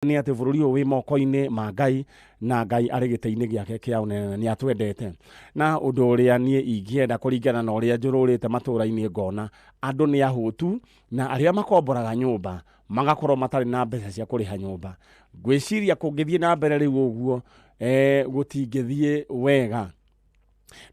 Nĩ atĩ bũrũri ũyũ wĩ moko-inĩ ma Ngai na Ngai arĩ gĩtĩ-inĩ gĩake kĩa ũnene na nĩ atwendete. Na ũndũ ũrĩa niĩ ingĩenda kũringana na ũrĩa njũrũrĩte matũũra-inĩ ngona andũ nĩ ahũtu na arĩa makomboraga nyũmba magakorwo matarĩ na mbeca cia kũrĩha nyũmba. Ngwĩciria kũngĩthiĩ na mbere rĩu ũguo gũtingĩthiĩ wega.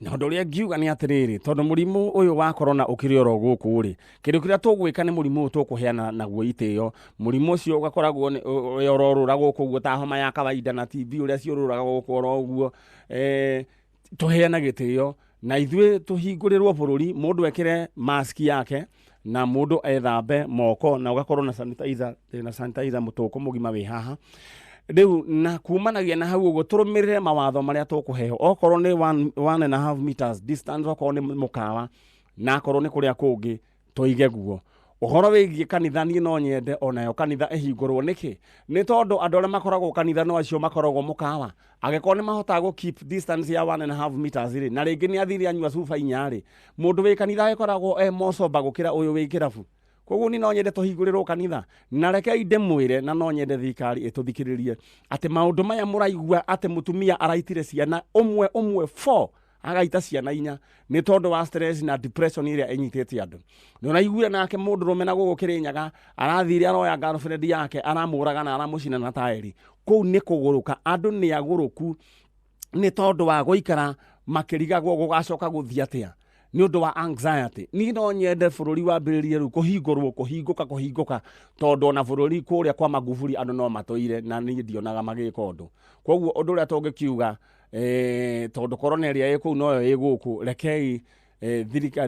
Na ũndũ ũrĩa ngiuga nĩ atĩrĩrĩ, tondũ mũrimũ ũyũ wa corona ũkĩrĩ oro gũkũ rĩ, kĩndũ kĩrĩa tũgwĩka nĩ mũrimũ ũyũ tũkũheana naguo itĩo. Mũrimũ ũcio ũgakoragwo ũrĩa ũrorũra gũkũ ũguo ta homa ya kawaida na TB ũrĩa ciũrũraga gũkũ oro ũguo. Tũheane gĩtĩo na ithuĩ tũhingũrĩrwo bũrũri, mũndũ ekĩre mask yake na mũndũ ethambe moko na ũgakorwo na sanitizer, ndĩna sanitizer mũtũkũ mũgima wĩ haha. Rĩu na kumanagia na hau ũguo tũrũmĩrĩre mawatho marĩa tũkũheo, okorwo nĩ 1.5 meters distance, okorwo nĩ mũkawa na akorwo nĩ kũrĩa kũngĩ tũige guo. Ũhoro wĩgiĩ kanitha, niĩ no nyende onayo kanitha ĩhingũrwo. Nĩkĩ? Nĩ tondũ andũ arĩa makoragwo kanitha no acio makoragwo mũkawa. Angĩkorwo nĩ mahotaga gũ keep distance ya 1.5 meters rĩ, na rĩngĩ nĩ athire anyua cuba inya rĩ, mũndũ wĩ kanitha agĩkoragwo e mocoba gũkĩra ũyũ wĩ kĩrabu. Koguo niĩ no nyende tũhingũrĩrwo kanitha. Na rekei ndĩmwĩre, na no nyende thirikari ĩtũthikĩrĩrie, atĩ maũndũ maya mũraigua atĩ mũtumia araitire ciana ũmwe ũmwe four, agaita ciana inya nĩ tondũ wa stress na depression ĩrĩa ĩnyitĩte andũ. Nĩ ũraiguire nake mũndũrũme na gũkũ Kĩrĩnyaga arathire aroya girlfriend yake, aramũraga na aramũcina na taĩri. Kũu nĩ kũgũrũka, andũ nĩ agũrũku nĩ tondũ wa gũikara makĩrigagwo gũgacoka gũthiĩ atĩa nĩ ũndũ wa anxiety. Niĩ no nyende bũrũri wambĩrĩrie rĩu kũhingũrwo, kũhingũka, kũhingũka, tondũ ona bũrũri kũrĩa kwa Magufuli andũ no matũire na niĩ ndionaga magĩka ũndũ. Koguo ũndũ ũrĩa tũngĩkiuga, tondũ corona ĩrĩa ĩ kũu noyo ĩ gũkũ, rekei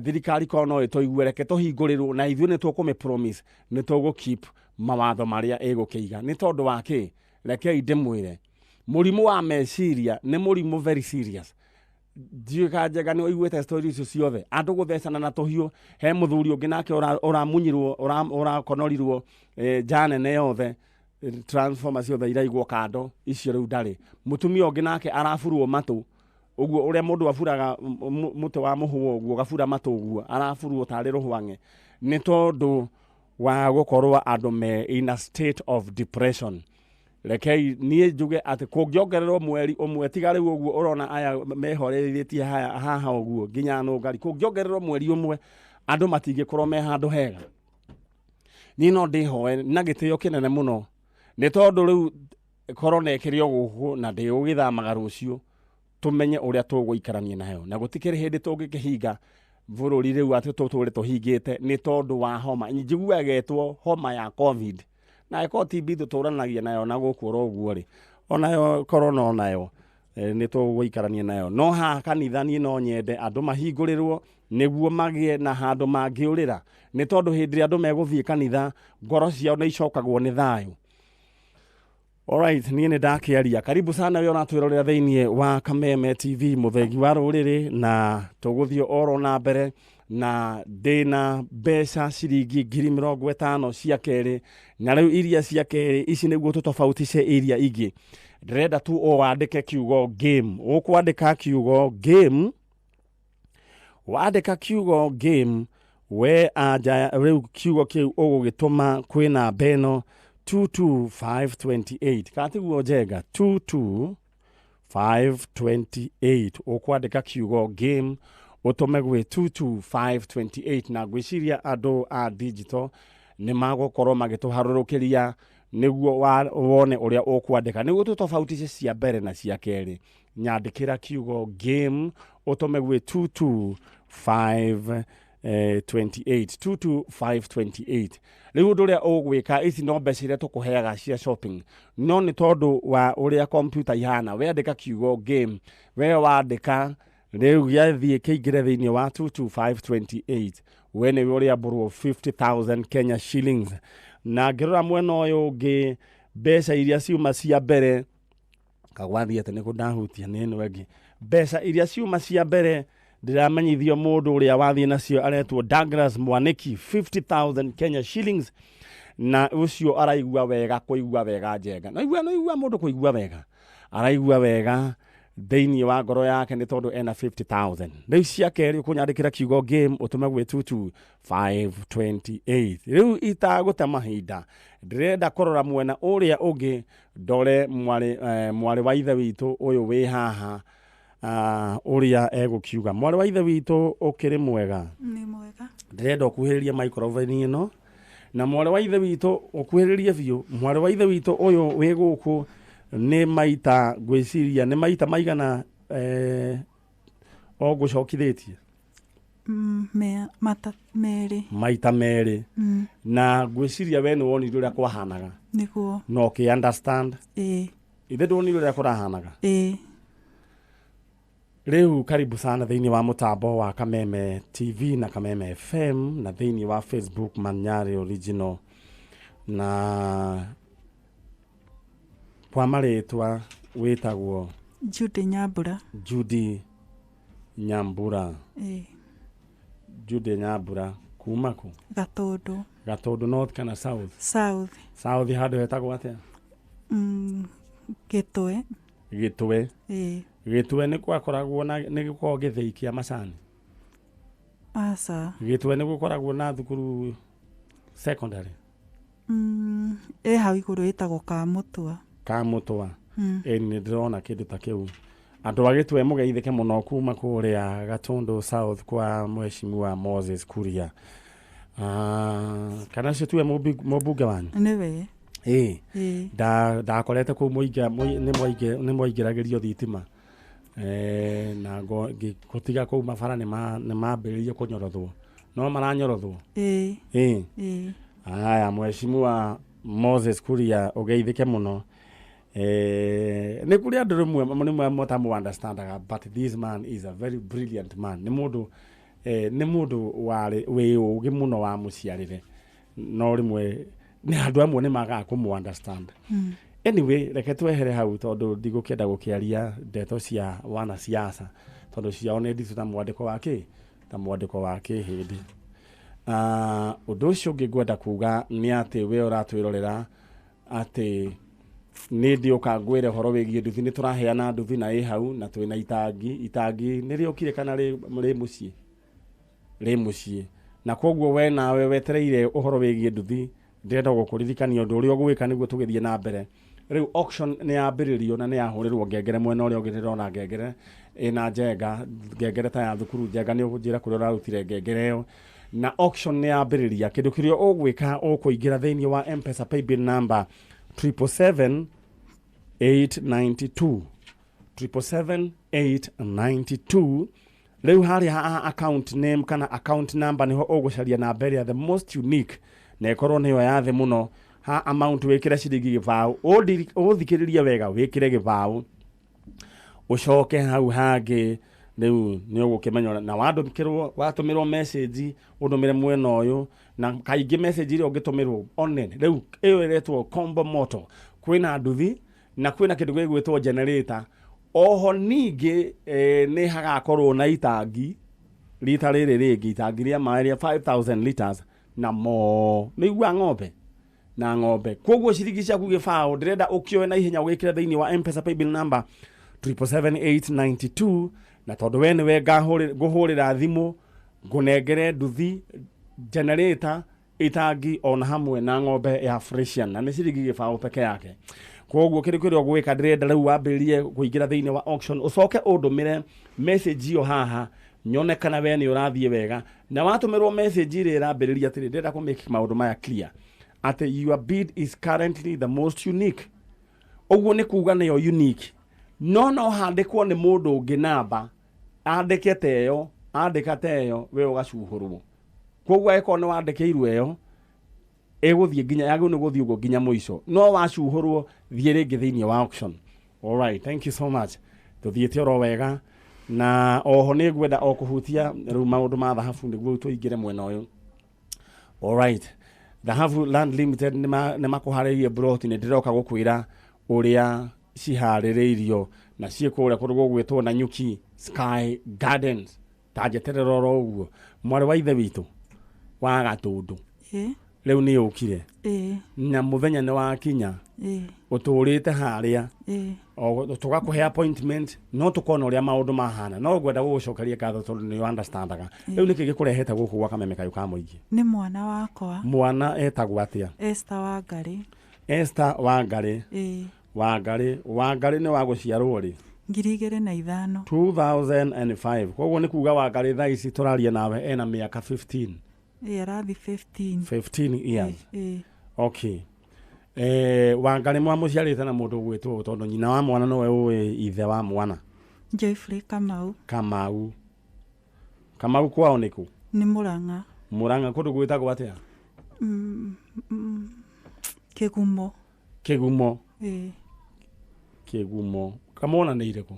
thirikari korwo no ĩtũigue, reke tũhingũrĩrwo na ithuĩ nĩ tũkũmĩ promise nĩ tũgũ keep mawatho marĩa ĩgũkĩiga. Nĩ tondũ wa kĩ? Rekei ndĩmwĩre, mũrimũ wa meciria nĩ mũrimũ very serious. Ndiũĩ kana Njenga nĩ ũiguĩte story icio ciothe, andũ gũthecana na tũhiũ. He mũthuri ũngĩ nake ũramunyirwo, ũrakonorirwo nja nene yothe, transformer ciothe iraigwo kando icio rĩu ndarĩ. Mũtumia ũngĩ nake araburwo matũ ũguo, ũrĩa mũndũ aburaga mũtĩ wa mũhũa ũguo, ũgabura matũ ũguo, araburwo tarĩ rũhwang'e nĩ tondũ wa gũkorwo andũ me in a state of depression. Rekei niĩ njuge atĩ kũngĩongererwo mweri ũmwe, tiga rĩu ũguo ũrona aya mehoreretie haha ũguo nginya nũngari, kũngĩongererwo mweri ũmwe andũ matingĩkorwo me handũ hega. Niĩ no ndĩhoe na gĩtĩo kĩnene mũno, nĩ tondũ rĩu corona ĩkĩrĩ o gũkũ na ndĩgũgĩthamaga rũciũ, tũmenye ũrĩa tũgũikarania nayo, na gũtikĩrĩ hĩndĩ tũngĩkĩhinga bũrũri rĩu atĩ tũtũre tũhingĩte nĩ tondũ wa homa. Njiguaga ĩtwo homa ya COVID, na ĩkorwo TB tũtũranagia nayo na gũkũ oro ũguo rĩ, onayo corona onayo nĩ tũgũikarania nayo. No haha kanitha niĩ no nyende andũ mahingũrĩrwo nĩguo magĩe na handũ mangĩũrĩra, nĩ tondũ hĩndĩ ĩrĩa andũ megũthiĩ kanitha ngoro ciao nĩ icokagwo nĩ thayũ. Alright, niĩ nĩ ndakĩaria. Karibu sana we ũratwĩrorera thĩinĩ wa Kameme TV, mũthegi wa rũrĩrĩ, na tũgũthiĩ oro na mbere na ndĩna mbeca ciringi 50,000 cia kerĩ. Na rĩu iria cia kerĩ ici, nĩguo tũtofautice iria ingĩ, ndĩrenda tu ũwandĩke kiugo game. Ũkwandĩka kiugo game, wandĩka kiugo game we anja rĩu kiugo kĩu ũgũgĩtũma kwĩ namba ĩno 22528, kana tiguo Njenga? 22528. Ũkwandĩka kiugo game ũtũme gwĩ 22528, na ngwĩciria andũ a digital nĩ magũkorwo magĩtũharũrũkĩria nĩguo wone ũrĩa ũkwandĩka nĩguo tũtofautice cia mbere na cia kerĩ. Nyandĩkĩra kiugo game ũtũme gwĩ 225 28, 22528. Rĩu ũndũ ũrĩa ũgwĩka, ici no mbeca iria tũkũheaga cia shopping, no nĩ tondũ wa ũrĩa kompiuta ihana, wandĩka kiugo game, we wandĩka rĩu gĩathiĩ kĩingĩre thĩinĩ wa 22528, we nĩwe ũrĩambũrwo 50,000 Kenya shillings. Na ngĩrora mwena ũyũ ũngĩ, mbeca iria ciuma cia mbere kagwathiĩ atĩ nĩkũ ndahutia nĩ ĩno ĩngĩ, mbeca iria ciuma cia mbere ndĩramenyithio mũndũ ũrĩa wathiĩ nacio aretwo Douglas Mwaniki, 50,000 Kenya shillings, na ũcio araigua wega, kũigua wega Njenga no igua, no igua mũndũ kũigua wega, araigua wega. Thĩinĩ wa ngoro yake nĩ tondũ ena 50,000. Rĩu cia kerĩ ũkũnyandĩkĩra kiugo game ũtũme gwĩ 22528. Rĩu itagũte mahinda, ndĩrenda kũrora mwena ũrĩa ũngĩ ndore mwarĩ wa ithe witũ ũyũ wĩ haha, ũrĩa egũkiuga. Mwarĩ wa ithe witũ, ũkĩrĩ mwega? Nĩ mwega. Ndĩrenda ũkuhĩrĩrie microphone ĩno, na mwarĩ wa ithe witũ ũkuhĩrĩrie biũ. Mwarĩ wa ithe witũ ũyũ wĩ gũkũ nĩ maita, ngwĩciria nĩ maita maigana o ngũcokithĩtie? Merĩ. Maita merĩ. Na ngwĩciria we nĩ wonire ũrĩa kwahanaga. Nĩguo. Na ũkĩ understand? Ĩĩ. Ithe ndwonire ũrĩa kũrahanaga? Ĩĩ. Rĩu karibu sana thĩinĩ wa mũtambo wa Kameme TV na Kameme FM na thĩinĩ wa Facebook Manyarĩ Original. Na kwa marĩtwa wĩtagwo? Judy Nyambura. Judy Nyambura. Ĩĩ. Judy Nyambura kuma kũ? Gatũndũ. Gatũndũ North kana South? South. South handũ hetagwo atĩa? Gĩtwe. Gĩtwe. Ĩĩ. Gĩtwe nĩ gwakoragwo na, nĩ gũkoragwo gĩthĩi kĩa macani? Aca. Gĩtwe nĩ gũkoragwo na thukuru secondary? Ĩ hau igũrũ ĩtagwo Kamũtwa. Kamũtwa. Ĩ nĩ ndĩrona kĩndũ ta kĩu. Andũ a Gĩtwe mũgeithĩke mũno kuma kũrĩa Gatũndũ South kwa Mheshimiwa Moses Kuria. Kana ũcio tiwe mũmbunge wanyu? Nĩwe. Ĩĩ. Ĩĩ. Ndakorete kũu nĩ mwaingĩragĩrio thitima. Na ngĩtiga kũu mabara nĩ mambĩrĩirie kũnyorothwo. No maranyorothwo? Ĩĩ. Ĩĩ. Ĩĩ. Aya, Mheshimiwa Moses Kuria ũgeithĩke mũno. Nĩ kũrĩ andũ rĩmwe nĩ matamu understandaga, but this man is a very brilliant man. Nĩ mũndũ warĩ wĩ ũgĩ mũno wa mũciarĩre. No rĩmwe nĩ andũ amwe nĩ magaga kũmũ understand. Anyway, reke twehere hau tondũ ndigũkĩenda gũkĩaria ndeto cia wanasiasa tondũ ciao nĩ nditũ ta mwandĩko wa kĩ? Ta mwandĩko wa kĩhĩndĩ. Ũndũ ũcio ũngĩ ngwenda kuga nĩ atĩ we ũratwĩrorera atĩ nĩ ndĩũka ngwĩre ũhoro wĩgiĩ nduthi. Nĩ tũraheana nduthi na ĩ hau na twĩna itangi. Itangi nĩ rĩokire kana rĩ mũciĩ? Rĩ mũciĩ. Na koguo we nawe wetereire ũhoro wĩgiĩ nduthi, ndĩrenda gũkũririkania ũndũ ũrĩa ũgwĩka nĩguo tũgĩthiĩ na mbere. Rĩu auction nĩ yambĩrĩrio na nĩ yahũrĩrwo ngengere mwena ũrĩa ũngĩ. Ndĩrona ngengere ĩna njenga, ngengere ta ya thukuru. Njenga nĩ ũkũnjĩra kũrĩa ũrarutire ngengere ĩyo. Na auction nĩ yambĩrĩria. Kĩndũ kĩrĩa ũgwĩka, ũkũingĩra thĩinĩ wa M-Pesa paybill number 777 892, 777 892. Rĩu harĩa ha account name kana account number nĩho ũgũcaria namba ĩrĩa the most unique na ĩkorwo nĩyo ya thĩ mũno. Ha amount wĩkĩre ciringi 0. Ũthikĩrĩrie wega, wĩkĩre 0. Ũcoke hau hangĩ rĩu nĩ ũgũkĩmenya na wandũkĩrwo, watũmĩrwo message ũndũmĩre mwena ũyũ. Na kaingĩ message ĩrĩa ũngĩtũmĩrwo one rĩu ĩyo ĩretwo combo moto. Kwĩna nduthi na kwĩna kĩndũ gĩgwĩtwo generator. Oho ningĩ nĩ hagakorwo na itangi rita rĩrĩ rĩngĩ, itangi rĩa maĩ rĩa 5000 liters na mo nĩ igua ng'ombe na ng'ombe. Koguo ciringi ciaku 0 ndĩrenda ũkĩoe na ihenya ũgĩkĩre thĩinĩ wa M-Pesa paybill number 777 892. Na tondũ we nĩwe ngũhũrĩra thimũ ngũnengere nduthi, generator, itangi ona hamwe na ng'ombe ya Fresian, na nĩ ciringi 0 peke yake. Koguo kĩndũ kĩrĩa ũgwĩka, ndĩrenda rĩu wambĩrĩrie kũingĩra thĩinĩ wa auction, ũcoke ũndũmĩre message ĩyo haha nyone kana we nĩ ũrathiĩ wega. Na watũmĩrwo message ĩrĩa ĩrambĩrĩria atĩrĩ, ndĩrenda kũ make maũndũ maya clear atĩ your bid is currently the most unique. Ũguo nĩ kuga nĩyo unique, no handĩkwo nĩ mũndũ ũngĩ namba andĩke ta ĩyo, andĩka ta ĩyo, we ũgacuhũrwo. Koguo angĩkorwo nĩ wandĩkĩirwo ĩyo, ĩgũthiĩ nginya yagĩrĩirwo nĩ gũthiĩ ũguo nginya mũico. No wacuhũrwo, thiĩ rĩngĩ thĩinĩ wa auction. Alright, thank you so much. Tũthiĩte oro wega. Na oho nĩ ngwenda o kũhutia rĩu maũndũ ma thahabu nĩguo tũingĩre mwena ũyũ. Alright, Dhahabu Land Limited nĩ makũharĩirie broti. Nĩ ndĩroka gũkwĩra ũrĩa ciharĩrĩirio na ciĩ kũrĩa kũndũ gũgwĩtwo Nanyuki Sky Gardens. Ta njeterera oro ũguo, mwarĩ wa ithe witũ wa Gatũndũ. Ĩĩ. Rĩu nĩ ũkire. Ĩĩ. Na mũthenya nĩ wakinya. Ĩĩ. Ũtũrĩte harĩa. Ĩĩ. O tũgakũhe appointment no tũkona ũrĩa maũndũ mahana. No ngwenda gũgũcokeria ngatho tondũ nĩ understandaga. Rĩu nĩkĩ gĩkũrehete gũkũ gwa Kameme Kayũ ka Mũingĩ? Nĩ mwana wakwa. Mwana etagwo atĩa? Esther Wangarĩ. Esther Wangarĩ. Ĩĩ. Wangarĩ. Wangarĩ nĩ wa gũciarwo rĩ? 2005. 2005. Koguo nĩ kuga Wangarĩ thaa ici tũraria nawe ena mĩaka 15. Ĩĩ, arathi 15. 15 years. Ĩĩ. Okay. Wangarĩ mwamũciarĩte na mũndũ ũgwĩtwo tondũ nyina wa mwana nowe ũĩ ithe wa mwana. Joyfrey Kamau. Kamau. Kamau kwao nĩ kũ? Nĩ Mũrang'a. Mũrang'a kũndũ gwĩtagwo atĩa? Kĩgumo. Kĩgumo. Ĩĩ. Kĩgumo. Kamwonanĩire kũ?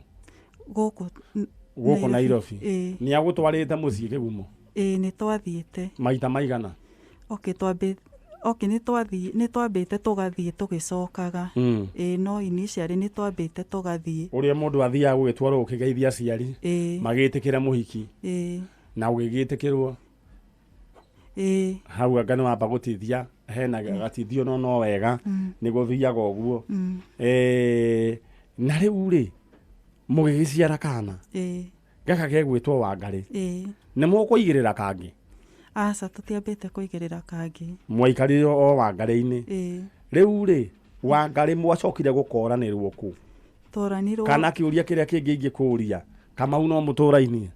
Gũkũ Gũkũ Nairobi. Ĩĩ. Nĩ agũtwarĩte mũciĩ Kĩgumo? Ĩĩ, nĩ twathiĩte. Maita maigana? Okay, twambĩ okay, nĩ twathiĩ nĩ twambĩte tũgathiĩ tũgĩcokaga. Ĩĩ, no initially nĩ twambĩte tũgathiĩ. Ũrĩa mũndũ athiaga gũgĩtwarwo ũkĩgeithia aciari. Ĩĩ. Magĩtĩkĩra mũhiki. Ĩĩ. Na ũgĩgĩtĩkĩrwo. Ĩĩ. Hau anga nĩ wamba gũtithia hena gatithio no no wega nĩ gũthiaga ũguo. Na rĩu rĩ mũgĩgĩciara kana. Ĩĩ. Gaka gegwĩtwo Wangarĩ. Ĩĩ. Nĩ mũkũigĩrĩra kangĩ? Aca, tũtiambĩte kũigĩrĩra kangĩ. Mwaikarire o Wangarĩ-inĩ. Ĩĩ. Rĩu rĩ Wangarĩ mwacokire gũkoranĩrwo kũ? Tworanirwo. Kana kĩũria kĩrĩa kĩngĩ ingĩkũria, Kamau no mũtũraini?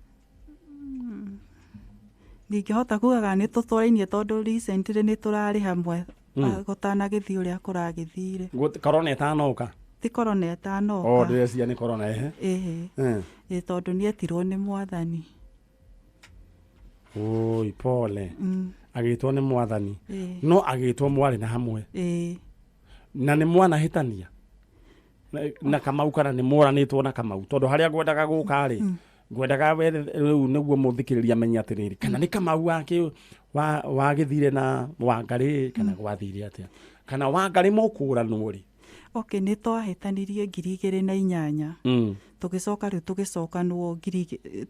Ndingĩhota kuga kana nĩ tũtũrainie tondũ recently nĩ tũrarĩ hamwe gũtanagĩthiĩ ũrĩa kũragĩthire. Korona ĩtanoka? Ti korona ĩtanoka. O ndĩreciria nĩ korona ehe. Ĩĩ. Ĩĩ, tondũ nĩetirwo nĩ mwathani. Oi, pole. Agĩtwo nĩ mwathani. Ĩĩ. No agĩtwo mwarĩ na hamwe. Ĩĩ. Na nĩ mwanahĩtania? Na Kamau kana nĩ mworanĩtwo na Kamau? Tondũ harĩa ngwendaga gũka rĩ, ngwendaga we rĩu nĩguo mũthikĩrĩria amenye atĩrĩrĩ, kana nĩ Kamau wagĩthire na Wangarĩ kana gwathire atĩa? Kana Wangarĩ mũkũranwo rĩ? Okay, nĩ twahĩtanirie 2008. Tũgĩcoka rĩu tũgĩcokanwo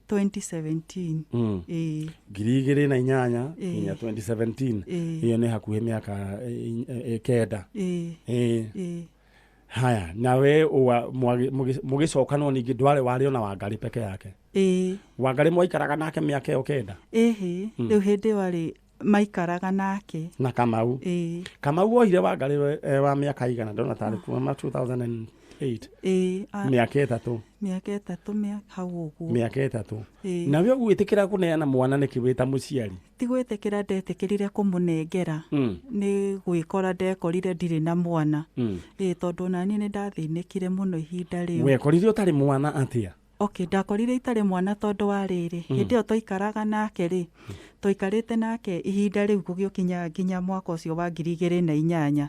2017. Ĩĩ. 2008 Ĩĩ. nginya 2017. Ĩĩ. Ĩyo nĩ hakuhĩ mĩaka 9. Ĩĩ. Ĩĩ. Ĩĩ. Haya, nawe mũgĩcokanwo ningĩ ndwarĩ warĩ ona Wangarĩ peke yake. Ĩĩ. Wangarĩ mwaikaraga nake mĩaka ĩyo 9? Ĩhĩ, rĩu hĩndĩ ĩyo arĩ maikaraga nake. Na Kamau. Ĩĩ. Kamau oire Wangarĩ wa mĩaka igana ndona tarĩ kuma 2008. Ĩĩ. Mĩaka 3. Mĩaka 3 hau ũguo. Mĩaka 3. Ĩĩ. Nawe ũgwĩtĩkĩra kũneana mwana nĩkĩ wĩ ta mũciari? Ti gwĩtĩkĩra ndetĩkĩrire kũmũnengera. Nĩ gwĩkora ndekorire ndirĩ na mwana. Ĩĩ, tondũ naniĩ nĩ ndathĩnĩkire mũno ihinda rĩu. Wekorire ũtarĩ mwana atĩa? Okay, ndakorire itarĩ mwana tondũ wa rĩrĩ. Hĩndĩ ĩyo twaikaraga nake rĩ, twaikarĩte nake ihinda rĩu gũgĩkinya nginya mwaka ũcio wa 2008.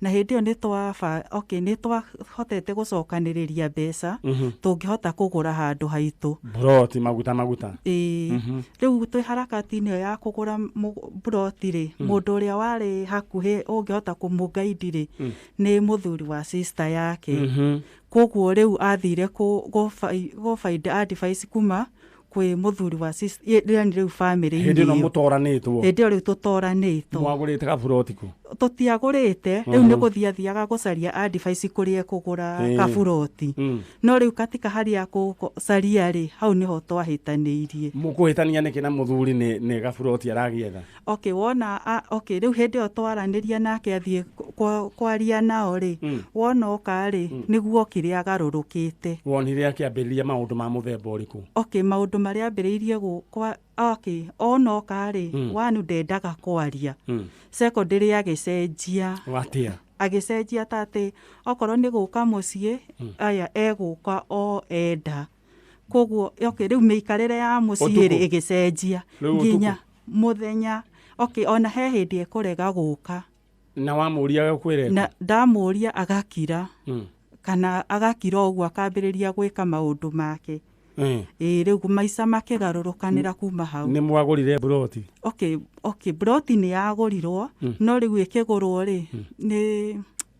Na hĩndĩ ĩyo nĩ twahotete gũcokanĩrĩria mbeca, tũngĩhota kũgũra handũ haitũ. Broti maguta maguta. Ĩĩ. Rĩu twĩ harakati-inĩ ĩyo ya kũgũra broti rĩ, mũndũ ũrĩa warĩ hakuhĩ ũngĩhota kũmũgaidi rĩ, nĩ mũthuri wa sister yake. Koguo rĩu athire gũ find advice kuma kwĩ mũthuri wa yani rĩu family-inĩ Hĩndĩ ĩno ĩyo. mũtoranĩtwo. Hĩndĩ ĩyo rĩu tũtoranĩtwo. Mwagũrĩte kaburoti kũ? Tũtiagũrĩte, rĩu nĩ gũthiĩ athiaga gũcaria advice kũrĩa ekũgũra kaburoti. No rĩu katika harĩa ya kũcaria rĩ, hau nĩho twahĩtanĩirie. Mũkũhĩtania nĩkĩ na mũthuri nĩ kaburoti aragĩetha? Okay, wona, okay, rĩu hĩndĩ ĩyo twaranĩria nake athiĩ kwaria nao rĩ, wona oka rĩ, nĩguo okire agarũrũkĩte. Wonire akĩambĩrĩria maũndũ ma mũthemba ũrĩkũ? Okay, maũndũ marĩa ambĩrĩirie okay, ona oka rĩ, one ndendaga kwaria. Secondary agĩcenjia. Watia? Agĩcenjia ta atĩ okorwo nĩ gũka mũciĩ, aya egũka o enda. Koguo okay, rĩu mĩikarĩre ya mũciĩ rĩ ĩgĩcenjia nginya mũthenya. Okay, ona he hĩndĩ ekũrega gũka. Na wamũria agũkwĩra? Na ndamũria agakira. Kana agakira ũguo akambĩrĩria gwĩka maũndũ make. Ĩĩ, rĩu maica makĩgarũrũkanĩra kuma hau. Nĩ mwagũrire broti? Okay, broti nĩ yagũrirwo, no rĩu ĩkĩgũrwo rĩ,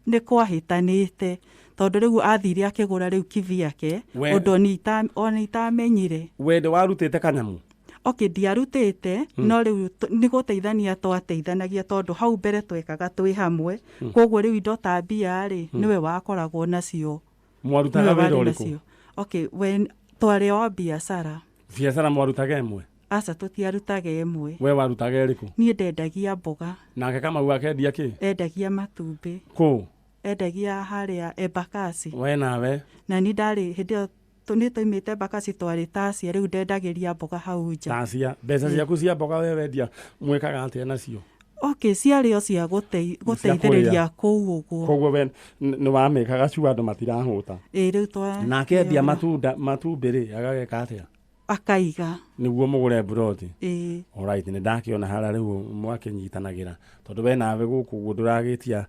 nĩ kwahĩtanĩte. Tondũ rĩu athire akĩgũra rĩu kivyake, ũndũ ona itamenyire. We ndĩwarutĩte kanyamũ? Okay, ndiarutĩte, no rĩu nĩ gũteithania twateithanagia, tondũ hau mbere twekaga twĩ hamwe. Koguo rĩu indo ta mbia rĩ, nĩwe wakoragwo nacio. Mwarutaga Nĩwe wĩra warĩ ũrĩkũ? Nacio. Okay, when twarĩ o biacara. Biacara mwarutaga ĩmwe? Aca, tũtiarutaga ĩmwe. We warutaga ĩrĩkũ? Niĩ ndendagia mboga. Nake Kamau akendia kĩ? Endagia matumbĩ. Kũ? Endagia harĩa Embakasi. We nawe? Na ni ndarĩ hĩndĩ ĩyo nĩ twaimĩte Embakasi, twarĩ Tacia, rĩu ndendagĩria mboga hau nja. Tacia. Mbeca ciaku cia mboga we wendia, mwĩkaga atĩa nacio? Okay, ciarĩ o cia gũteithĩrĩria kũu ũguo. Koguo we nĩ wamĩkaga cua andũ matirahũta. Ĩ, rĩu twa Nake endia matunda, matumbĩ rĩ, agageka atĩa? Akaiga. Nĩguo mũgũre mburoti? Ĩ. Alright, nĩ ndakĩona harĩa rĩu mwakĩnyitanagĩra, tondũ we nawe gũkũ ũguo ndũragĩtia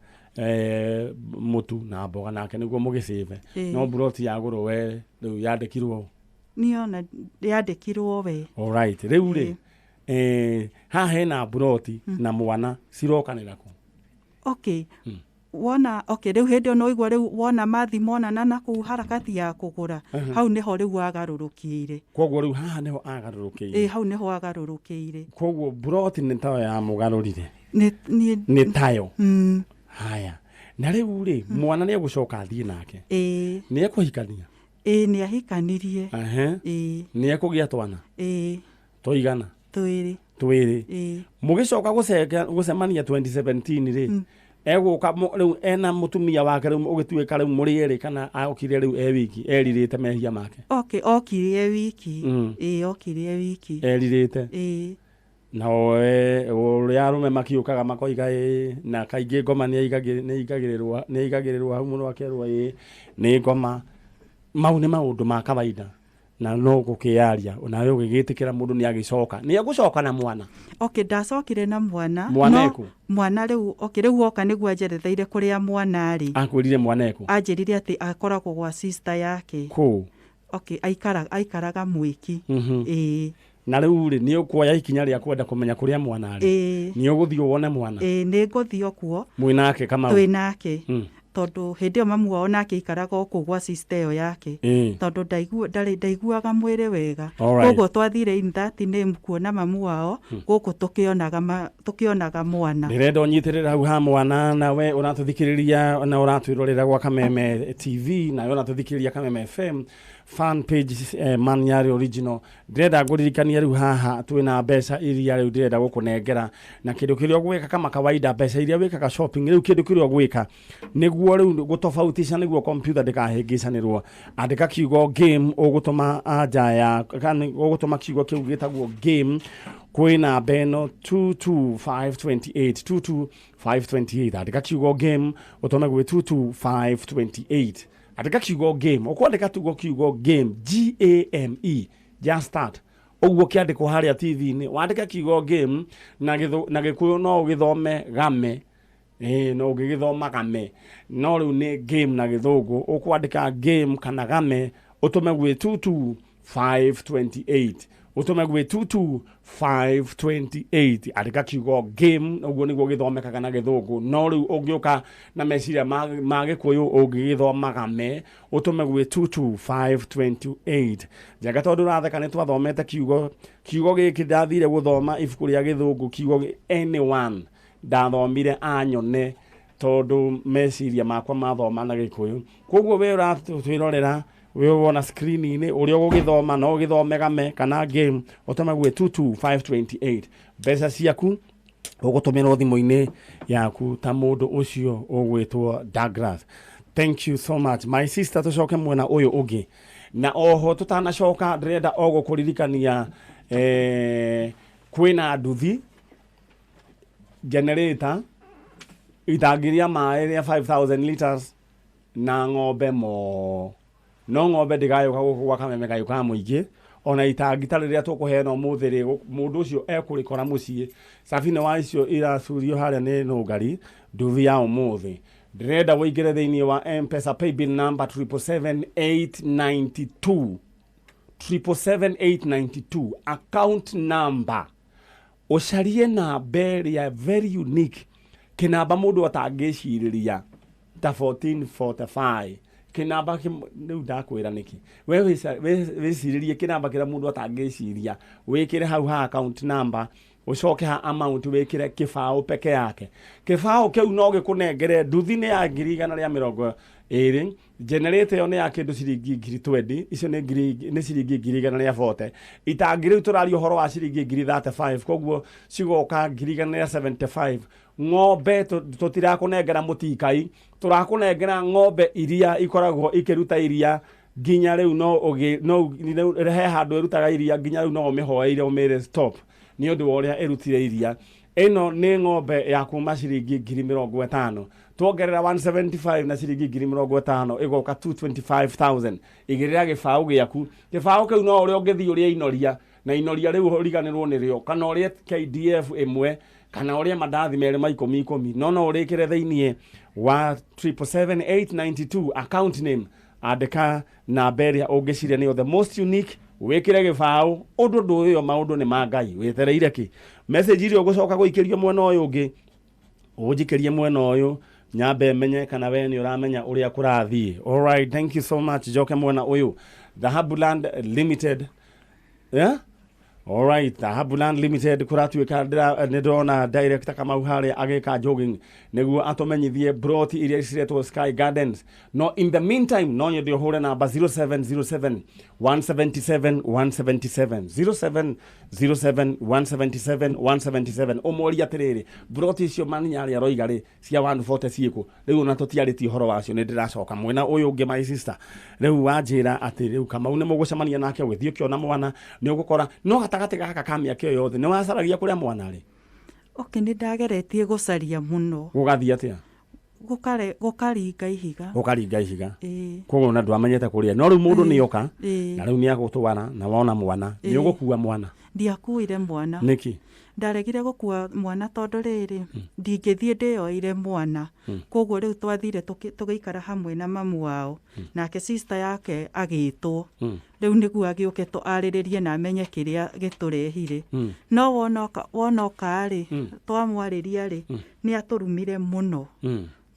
mũtu na mboga nake nĩguo mũgĩcĩbe. Ĩ. No mburoti yagũrwo, we rĩu yandĩkirwo? Niĩ ona yandĩkirwo we. Alright, rĩu rĩ, haha hena mburoti na mwana cirokanĩra kũ? Okay, wona, okay, rĩu hĩndĩ ĩyo no igua rĩu wona mathi monana na kũu harakati ya kũgũra, hau nĩho rĩu agarũrũkĩire. Koguo rĩu haha nĩho agarũrũkĩire? Ĩ, hau nĩho agarũrũkĩire. Koguo mburoti nĩ tayo yamũgarũrire? Nĩ Nĩ tayo. Haya, na rĩu rĩ, mwana nĩ egũcoka athiĩ nake? Ĩ. Nĩ ekũhikania? Ĩ, nĩ ahikanirie. Ĩ. Nĩ ekũgĩa twana? Ĩ. Tũigana? Twĩrĩ. Twĩrĩ. Ĩ. Mũgĩcoka gũcemania 2017 rĩ, egũka rĩu ena mũtumia wake, rĩu ũgĩtuĩka rĩu mũrĩ erĩ, kana okire rĩu e wiki erirĩte mehia make? Okay, okire e wiki. Ĩ, okire e wiki. Erirĩte? Ĩ. Na we ũrĩa arũme makiũkaga makoiga ĩ, na kaingĩ ngoma nĩ aigagĩrĩrwo hau mũno, akerwo ĩ nĩ ngoma. Mau nĩ maũndũ ma kawaida na no gũkĩaria nawe ũgĩgĩtĩkĩra mũndũ nĩ agĩcoka, nĩ egũcoka na mwana? Okay, ndacokire na mwana. Mwana No ekũ? Mwana rĩu, okay, rĩu oka nĩguo anjeretheire kũrĩa mwana arĩ. Akwĩrire mwana ekũ? Anjĩrire atĩ akoragwo gwa sister yake. Kũ? Okay, aikaraga Mwĩki. Ĩĩ. Na rĩu rĩ, nĩ ũkuoya ikinya rĩa kwenda kũmenya kũrĩa mwana arĩ? Ĩĩ. Nĩ ũgũthiĩ wone mwana? Ĩĩ, nĩ ngũthiĩ o kuo. Mwĩ nake Kamau? Twĩ nake. Tondũ hĩndĩ ĩyo mamu wao nake aikaraga o kũu gwa sister ĩyo yake. Tondũ ndaiguaga mwĩrĩ wega. Koguo twathire in that name kuona mamu wao gũkũ tũkĩonaga mwana. Ndĩrenda ũnyitĩrĩre hau ha mwana. Nawe ũratũthikĩrĩria na ũratwĩrorera gwa Kameme TV, nawe ũratũthikĩrĩria Kameme FM fan page, Manyarĩ Original, ndĩrenda ngũririkanie rĩu haha twĩna mbeca iria rĩu ndĩrenda gũkũnengera, na kĩndũ kĩrĩa ũgwĩka kama kawaida, mbeca iria wĩkaga shopping, rĩu kĩndũ kĩrĩa ũgwĩka nĩguo rĩu gũtofautisha, nĩguo computer ndĩkahĩngĩcanĩrwo, andĩka kiugo "game", ũgũtũma anja ya kana ũgũtũma kiugo kĩu gĩtagwo "game" kwĩ namba ĩno 22528, 22528. Andĩka kiugo "game" ũtũme gwĩ 22528. Andĩka kiugo "game", ũkwandĩka tugo kiugo "game", game, just start ũguo kĩandĩkwo harĩa TV-inĩ. Wandĩka kiugo "game" na Gĩkũyũ no ũgĩthome "game". Ĩĩ, no ũngĩgĩthoma "game", no rĩu nĩ "game" na Gĩthũngũ. Ũkwandĩka "game" kana "game" ũtũme gwĩ 22528, ũtũme gwĩ 22528. Andĩka kiugo "game", ũguo nĩguo gĩthomekaga na Gĩthũngũ, no rĩu ũngĩũka na meciria ma Gĩkũyũ ũngĩgĩthoma "game", ũtũme gwĩ 22528. Njenga, tondũ ũratheka, nĩ twathomete kiugo gĩkĩ, ndathire gũthoma ibuku rĩa Gĩthũngũ, kiugo "anyone", ndathomire "anyone" tondũ meciria makwa mathoma na Gĩkũyũ. Koguo we ũratwĩrorera, we wona screen-inĩ ũrĩa ũgũgĩthoma, no ũgĩthome "game" kana "game", ũtũme gwĩ 22528. Mbeca ciaku ũgũtũmĩrwo thimũ-inĩ yaku ta mũndũ ũcio ũgwĩtwo Douglas. Thank you so much, my sister. Tũcoke mwena ũyũ ũngĩ, na oho tũtanacoka ndĩrenda o gũkũririkania kwĩna nduthi, generator, itangi rĩa maĩ rĩa 5000 liters na ng'ombe mo, no ng'ombe ndĩgayũka gũkũ gwa Kameme gayũkaga mũingĩ, ona itangi ta rĩrĩa tũkũheana ũmũthĩ rĩ, mũndũ ũcio ekũrĩkora mũciĩ cabinĩ wa icio iracurio harĩa nĩ nũngari. Nduthi ya ũmũthĩ, ndĩrenda ũingĩre thĩinĩ wa M-Pesa paybill number 777892, 777892 account number. Ũcarie namba ĩrĩa very unique, kĩnamba mũndũ atangĩcirĩria ta 1445. Kĩnamba rĩu ndakwĩra nĩkĩ we wĩcirĩrie kĩnamba kĩrĩa mũndũ atangĩciria, wĩkĩre hau ha account number, ũcoke ha amount wĩkĩre kĩbaũ peke yake. Kĩbaũ kĩu no gĩkũnengere nduthi nĩ ya 120,000, generator ĩyo nĩ ya kĩndũ ciringi 20,000, icio nĩ ngiri nĩ ciringi 140,000. Itangi rĩu tũraria ũhoro wa ciringi 35,000, koguo cigoka 175,000. Ng'ombe tũtirakũnengera mũtikai, tũrakũnengera ng'ombe iria ikoragwo ikĩruta iria nginya rĩu no ũgĩ no rĩu he handũ ĩrutaga iria nginya rĩu no ũmĩhoeire ũmĩre stop nĩ ũndũ wa ũrĩa ĩrutire iria. Ĩno nĩ ng'ombe ya kuma ciringi 50,000, tuongerera 175 na ciringi 50,000 ĩgoka 225,000. Igĩrĩra gĩbaũ gĩaku, gĩbaũ kĩu no ũrĩa ũngĩthiĩ ũrĩe inoria na inoria rĩu ũriganĩrwo nĩrĩo, kana ũrĩe KDF ĩmwe, kana ũrĩe mandathi merĩ ma ikũmi ikũmi, no no ũrĩkĩre thĩiniĩ wa 777892 account name, andĩka namba ĩrĩa ũngĩciria nĩyo the most unique, wĩkĩre gĩbaũ. Ũndũ ndũĩyo maũndũ nĩ ma Ngai, wĩtereire kĩ? Message iria ũgũcoka gũikĩrio mwena ũyũ ũngĩ, ũnjikĩrie mwena ũyũ nyambe menye kana we nĩ ũramenya ũrĩa kũrathiĩ. Alright, thank you so much. Njoke mwena ũyũ, Dhahabu Land Limited, yeah? Alright, Dhahabu Land Limited kũratuĩka nĩ ndĩrona director Kamau harĩa agĩka jogging nĩguo atũmenyithie broti iria ciretwo Sky Gardens. No in the meantime no nyende ũhũre namba 0707 177 177, 0707 177 177, ũmũrie atĩrĩrĩ, broti icio maninyarĩ aroiga rĩ cia 140 ciĩkũ? Rĩu ona tũtiarĩtie ũhoro wacio, nĩ ndĩracoka mwena ũyũ ũngĩ. My sister, rĩu wanjĩra atĩ rĩu Kamau nĩ mũgũcemania nake ũgĩthiĩ ũkĩona mwana, nĩ ũgũkora no gatagatĩ gaka ka mĩaka ĩyo yothe nĩ wacaragia kũrĩa mwana rĩ? Okay, nĩ ndageretie gũcaria mũno. Gũgathiĩ atĩa? Gũkaringa ihiga. Gũkaringa ihiga. Ĩĩ. Koguo ona ndwamenyete kũrĩa, no rĩu mũndũ nĩ oka Ĩĩ. na rĩu nĩ agũtwara na wona mwana nĩ ũgũkua mwana? Ndiakuire mwana. Nĩkĩ? Ndaregire gũkua mwana tondũ rĩrĩ, ndingĩthiĩ ndĩyoeire mwana. Koguo rĩu twathire tũgĩikara hamwe na mamu wao, nake sister yake agĩtwo rĩu nĩguo agĩũke arĩrĩrie na amenye kĩrĩa gĩtũrehire. No wonoka rĩ, twamwarĩria rĩ, nĩ atũrumire mũno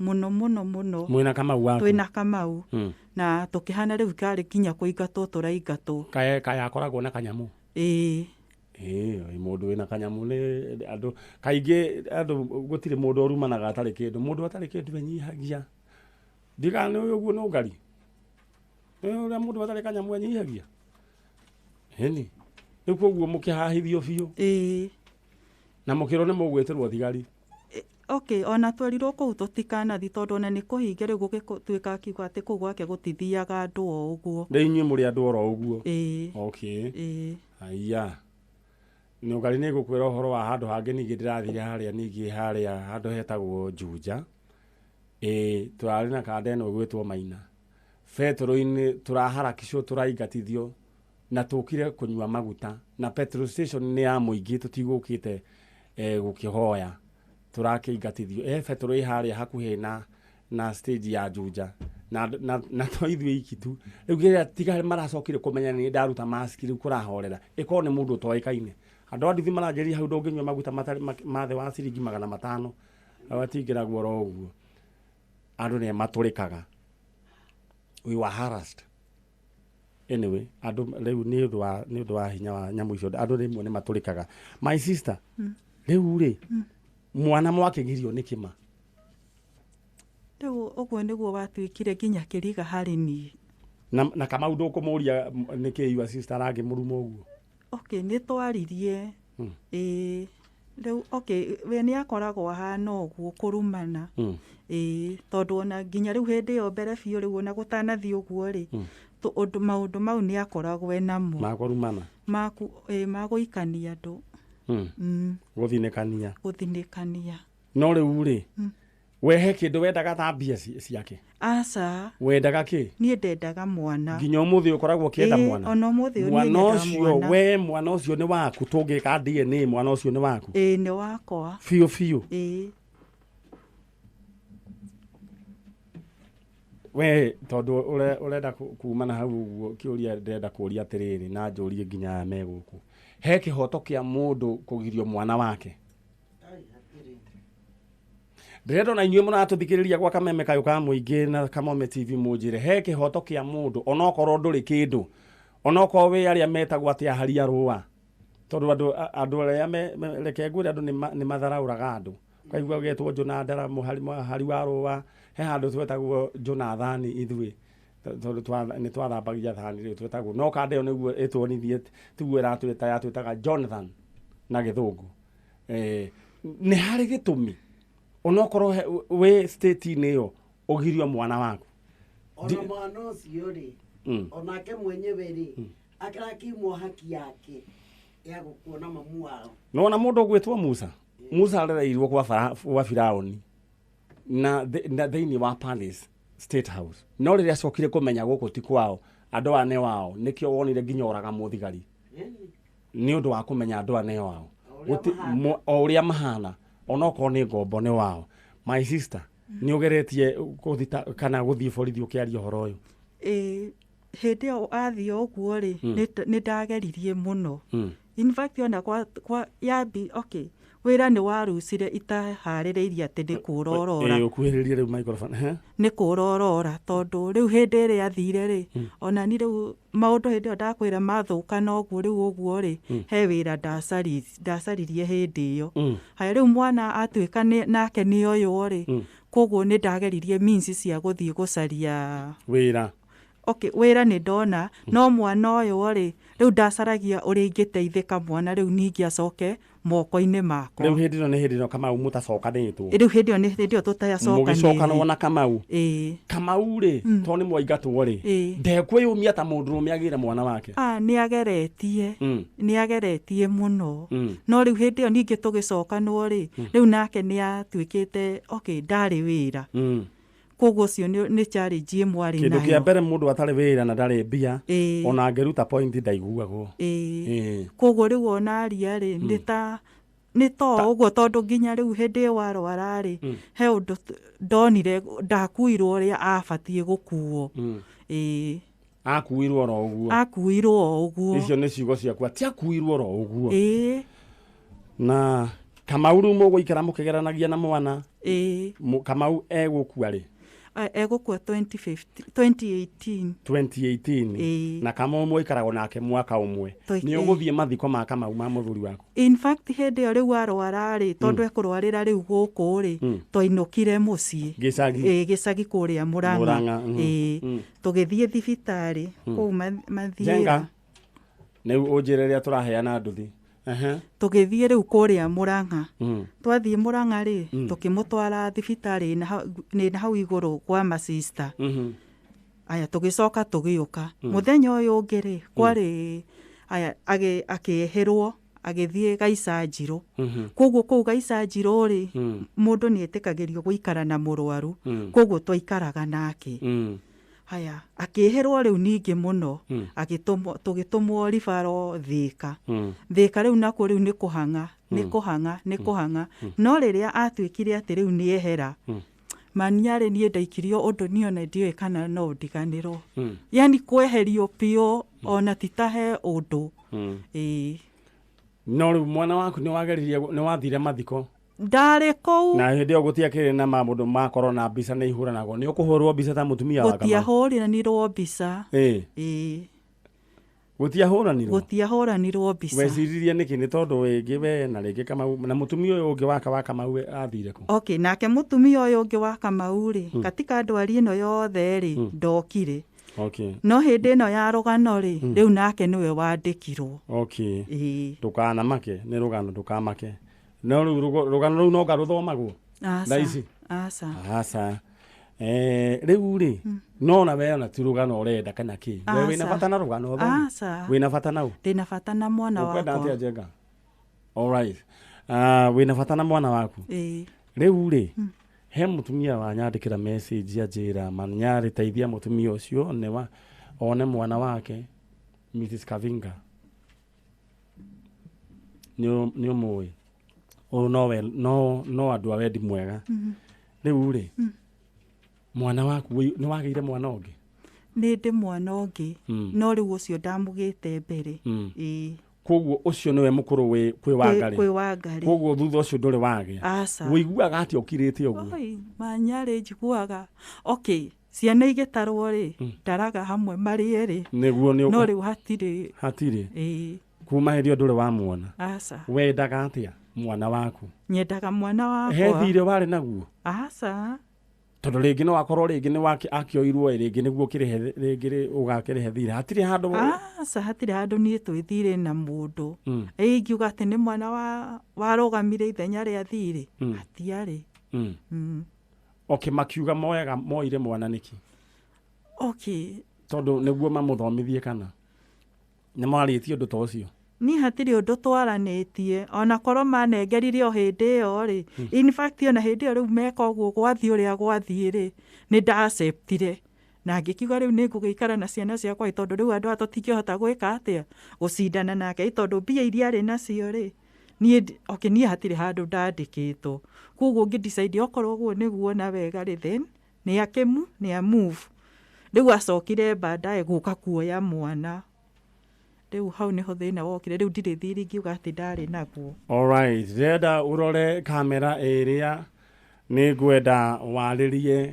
mũno mũno mũno. Mwĩna Kamau waku? Twĩna Kamau. Na tũkĩhana rĩu karĩ nginya kũingatwo tũraingatwo. Kaya kaya akoragwo na kanyamũ? Ĩĩ. Ĩĩ, mũndũ wĩna kanyamũ nĩ andũ kaingĩ, andũ gũtirĩ mũndũ ũrumanaga atarĩ kĩndũ. Mũndũ atarĩ kĩndũ enyihagia ndiga nĩ ũguo nĩ ũngari nĩ ũrĩa mũndũ atarĩ kanyamũ enyihagia ĩni. Rĩu koguo mũkĩhahithio biũ? Ĩĩ. Na mũkĩrwo nĩ mũgwĩtĩrwo thigari? Okay, ona twerirwo kũu tũtikanathi tondũ ona nĩ kũhinge rĩu gũgĩtuĩka akiuga atĩ kũu gwake gũtithiaga andũ o ũguo. Rĩu inyuĩ mũrĩ andũ oro ũguo? Ĩĩ. Okay. Ĩĩ. Aya, nĩ ũngari nĩ ngũkwĩra ũhoro wa handũ hangĩ ningĩ ndĩrathire harĩa, ningĩ harĩa handũ hetagwo Juja. Ĩĩ, tũrarĩ na kanda ĩno ĩgwĩtwo Maina betũrũ-inĩ, tũraharakicwo, tũraingatithio na tũkire kũnyua maguta na petrol station nĩ ya mũingĩ, tũtigũkĩte gũkĩhoya, tũrakĩingatithio betũrũ ĩ harĩa hakuhĩ na stage ya Juja na to ithuĩ iki tu. Rĩu kĩrĩa tiga maracokire kũmenya nĩ ndaruta mask, rĩu kũrahorera ĩkorwo nĩ mũndũ ũtoĩkaine. Andũ a nduthi maranjĩria hau ndũngĩnyua maguta matarĩ ma thĩ wa ciringi 500, matingĩragwo oro ũguo, andũ nĩ matũrĩkaga. We were harassed. Anyway, andũ rĩu nĩ ũndũ wa hinya wa nyamũ icio, andũ rĩmwe nĩ matũrĩkaga. My sister, rĩu rĩ mwana mwakĩgirio nĩ kĩma? Rĩu ũguo nĩguo watuĩkire nginya kĩriga harĩ niĩ. Na Kamau ndũkũmũria nĩkĩ your sister arangĩmũruma ũguo? Okay, nĩ twaririe. Ĩĩ, rĩu okay, we nĩ akoragwo ahana ũguo kũrumana. Ĩĩ, tondũ ona nginya rĩu hĩndĩ ĩyo mbere biũ, rĩu ona gũtanathiĩ ũguo rĩ, ũndũ maũndũ mau nĩ akoragwo e namo. Makũrumana. Maku ĩĩ, magũikania andũ. Gũthinĩkania. Gũthinĩkania. No rĩu rĩ, we he kĩndũ wendaga ta mbia ciake? Aca. Wendaga kĩ? Niĩ ndendaga mwana. Nginya ũmũthĩ ũkoragwo ũkĩenda Ĩĩ, mwana? Ona ũmũthĩ ũyũ niĩ Mwana nyendaga ũcio mwana. We mwana ũcio nĩ waku? Tũngĩka DNA, mwana ũcio nĩ waku? Ĩĩ, nĩ wakwa. Biũ biũ? Ĩĩ. We tondũ ũrenda kuma na hau ũguo, kĩũria ndĩrenda kũria atĩrĩrĩ, na njũrie nginya aya me gũkũ, he kĩhoto kĩa mũndũ kũgirio mwana wake? Ndĩrenda ona inyuĩ mũratũthikĩrĩria gwa Kameme Kayũ ka Mũingĩ na Kamome TV mũnjĩre he kĩhoto kĩa mũndũ onokorwo ndũrĩ kĩndũ, onokorwo wĩ arĩa metagwo atĩ ahari a rũa, tondũ andũ andũ arĩa reke ngwĩre andũ nĩ matharaũraga andũ. Ũkaigua ũgetwo Njũna Ndara mũhari wa rũa, he handũ twetagwo Njũna Thani ithuĩ, tondũ nĩ twathambagia thani rĩu twetagwo, no kanda ĩyo nĩguo ĩtuonithie tiguo ĩratwĩta, yatwĩtaga Jonathan na gĩthũngũ. Nĩ harĩ gĩtũmi onokorwo wĩ state-inĩ ĩyo ũgirio mwana waku. Ona mwana ũcio rĩ, onake mwenyewe rĩ, akĩrakĩimwo haki yake ya gũkuona mamu wao. Nĩwona mũndũ ũgwĩtwo Musa? Musa arereirwo kwa Firaũni na thĩinĩ wa Palace State House. No rĩrĩa acokire kũmenya gũkũ ti kwao, andũ aya nĩ wao, nĩkĩo wonire nginya oraga mũthigari. Nĩ ũndũ wa kũmenya andũ aya nĩ wao. O ũrĩa mahana, onokorwo nĩ ngombo nĩ wao. My sister, nĩ ũgeretie gũthita kana gũthiĩ borithi ũkĩaria ũhoro ũyũ? Hĩndĩ ĩyo athiĩ ũguo rĩ, nĩ ndageririe mũno. In fact, ona kwa yambi, okay, wĩra nĩ warucire itaharĩrĩirie atĩ nĩ kũrorora. Ũkuhĩrĩrie rĩu microphone. Nĩ kũrorora tondũ rĩu hĩndĩ ĩrĩa athire rĩ, ona ni rĩu maũndũ hĩndĩ ĩyo ndakwĩra mathũka noguo rĩu ũguo rĩ, he wĩra ndacaririe hĩndĩ ĩyo. Haya rĩu mwana atuĩka nake nĩ oywo rĩ, koguo nĩ ndageririe means cia gũthiĩ gũcaria wĩra. Okay, wĩra nĩ ndona, no mwana ũyũ rĩ, rĩu ndacaragia ũrĩa ingĩteithĩka mwana rĩu ningĩ acoke moko-inĩ makwa. Rĩu hĩndĩ ĩno nĩ hĩndĩ ĩno Kamau mũtacokanĩtwo. Rĩu hĩndĩ ĩyo nĩ hĩndĩ ĩyo tũtacokanĩte. Mũgĩcokanwo na Kamau. Kamau rĩ, tondũ nĩ mwaingatwo rĩ, ndekwĩyũmia ta mũndũrũme agĩre mwana wake. Nĩ ageretie. Nĩ ageretie mũno. No rĩu hĩndĩ ĩyo ningĩ tũgĩcokanwo rĩ, rĩu nake nĩ atuĩkĩte, okay, ndarĩ wĩra. Koguo ũcio nĩ challenge ĩmwe arĩ nayo. Kĩndũ kĩa mbere mũndũ atarĩ wĩra na ndarĩ mbia, ona angĩruta point ndaiguagwo. Koguo rĩu ona aria rĩ, nĩ to ũguo tondũ nginya rĩu hĩndĩ ĩyo arwara rĩ, he ũndũ ndonire ndakuirwo ũrĩa abatiĩ gũkuo. Akuirwo oro ũguo. Akuirwo o ũguo. Icio nĩ ciugo ciakwa, ti akuirwo oro ũguo. Na Kamau rĩu mũgũikara mũkĩgeranagia na mwana. Kamau egũkua rĩ? Egũkua 2018. 2018. Na Kamau mũikaragwo nake mwaka ũmwe. Nĩ ũgũthiĩ mathiko ma Kamau ma mũthuri waku? In fact hĩndĩ ĩyo rĩu arwara rĩ, tondũ ekũrwarĩra rĩu gũkũ rĩ, twainũkire mũciĩ. Gĩcagi. Gĩcagi kũrĩa Mũrang'a. Tũgĩthiĩ thibitarĩ kũu Mathiĩra. Njenga. Rĩu ũnjĩre rĩrĩa tũraheana nduthi. Tũgĩthiĩ rĩu kũrĩa Mũrang'a. Twathiĩ Mũrang'a rĩ, tũkĩmũtwara thibitarĩ nĩ hau igũrũ kwa masista. Aya tũgĩcoka tũgĩũka. Mũthenya ũyũ ũngĩ rĩ, kwarĩ aya akĩehĩrwo agĩthiĩ Gaica Njirũ. Koguo kũu Gaica Njirũ rĩ, mũndũ nĩ etĩkagĩrio gũikara na mũrwaru. Koguo twaikaraga nake. Haya, akĩhĩrwo rĩu ningĩ mũno, tũgĩtũmwo ribaro Thĩka. Thĩka rĩu nakuo rĩu nĩ kũhang'a, nĩ kũhang'a, nĩ kũhang'a. No rĩrĩa atuĩkire atĩ rĩu nĩ ehera, maniarĩ niĩ ndaikirio ũndũ niĩ ona ndiũĩ kana no ndiganĩrwo. Yani kweherio biũ ona ti ta he ũndũ. No rĩu mwana waku nĩ wageririe, nĩ wathire mathiko? Ndarĩ kũu. Na hĩndĩ ĩyo gũtiakĩrĩ na maũndũ ma corona, mbica nĩ ihũranagwo. Nĩ ũkũhũrwo mbica ta mũtumia wa Kamau? Gũtiahũranirwo mbica. Gũtiahũranirwo? Gũtiahũranirwo mbica. Weciririe nĩkĩ? Nĩ tondũ rĩngĩ we na rĩngĩ Kamau, na mũtumia ũyũ ũngĩ wake wa Kamau athire kũ? Okay, nake mũtumia ũyũ ũngĩ wa Kamau rĩ, katika ndwari ĩno yothe rĩ, ndokire. No hĩndĩ ĩno ya rũgano rĩ, rĩu nake nĩwe wandĩkirwo. Ndũkanamake, nĩ rũgano ndũkamake. No rĩu rũgano rũu no ngarũthomagwo? Aca. Aca. Aca. Rĩu rĩ, no na we ona ti rũgano ũrenda kana kĩ? We wĩna bata na rũgano ũthome? Aca. Wĩna bata nau? Ndĩna bata na mwana wakwa. Ũkwenda atĩa Njenga? All right. Wĩna bata na mwana waku? Rĩu rĩ, he mũtumia wanyandĩkĩra message anjĩra manyarĩ teithia mũtumia ũcio nĩ one mwana wake Mrs. Kavinga. Nĩ ũmũĩ. Ũyũ no andũ a wendi mwega. Rĩu rĩ, mwana waku nĩ wagĩire mwana ũngĩ? Nĩ ndĩ mwana ũngĩ, no rĩu ũcio ndamũgĩte mbere. Koguo ũcio nĩwe mũkũrũ wĩ kwĩ Wangarĩ. Kwĩ Wangarĩ. Koguo thutha ũcio ndũrĩ wagĩa. Aca. Wĩiguaga atĩa ũkirĩte ũguo? Oi, manyarĩ njiguaga. Okay, ciana igĩtarwo rĩ, ndaraga hamwe marĩ erĩ. Nĩguo nĩ No rĩu hatirĩ. Hatirĩ. Ĩĩ. Kuma hĩndĩ ĩyo ndũrĩ wamuona. Aca. Wendaga atĩa mwana waku? Nyendaga mwana wakwa. He thirĩ warĩ naguo? Aca. Tondũ rĩngĩ no akorwo rĩngĩ nĩ wake akĩoirwo ĩ rĩngĩ nĩguo ũkĩrĩhe rĩngĩ ũgakĩrĩhe thirĩ. Hatirĩ handũ. Aca, hatirĩ handũ niĩ twĩ thirĩ na mũndũ. Ĩ ingiuga atĩ nĩ mwana wa warũgamire ithenya rĩa thirĩ. Hatiarĩ. Okay, makiuga moyaga moire mwana nĩkĩ? Okay. Tondũ nĩguo mamũthomithie kana? Nĩ mwarĩtie ũndũ ta ũcio? Niĩ hatirĩ ũndũ twaranĩtie, ona korwo manengerire o hĩndĩ ĩyo rĩ, in fact ona hĩndĩ ĩyo rĩu meka ũguo gwathiĩ ũrĩa gwathiĩ rĩ, nĩ nda acceptire. Na ngĩkiuga rĩu nĩ ngũgĩikara na ciana ciakwa ĩ tondũ rĩu andũ aya tũtingĩhota gwĩka atĩa, gũcindana nake ĩ tondũ mbia iria arĩ nacio rĩ, niĩ okay, niĩ hatirĩ handũ ndandĩkĩtwo. Koguo ngĩ decide okorwo ũguo nĩguo na wega rĩ, then nĩ akĩmu, nĩ a move. Rĩu acokire baadaye gũka kuoya mwana. Rĩu hau nĩho thĩna wokire, rĩu ndirĩ thiri ingiuga atĩ ndarĩ naguo. Alright, ndĩrenda ũrore kamera ĩrĩa nĩ ngwenda warĩrie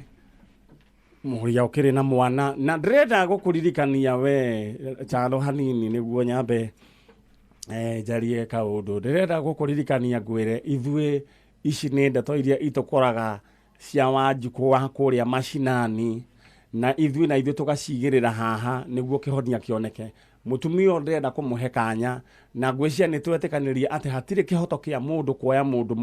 mũrĩa ũkĩrĩ na mwana, na ndĩrenda gũkũririkania we Chalo hanini nĩguo nyambe njarie kaũndũ. Ndĩrenda gũkũririkania ngwĩre ithuĩ ici nĩ ndeto iria itũkoraga cia Wanjikũ wa kũrĩa macinani, na ithuĩ na ithuĩ tũgacigĩrĩra haha nĩguo kĩhonia kĩoneke. Mũtumia ũyũ ndĩrenda kũmũhe kanya, na ngwĩciria nĩ twetĩkanĩria atĩ hatirĩ kĩhoto kĩa mũndũ kuoya mũndũ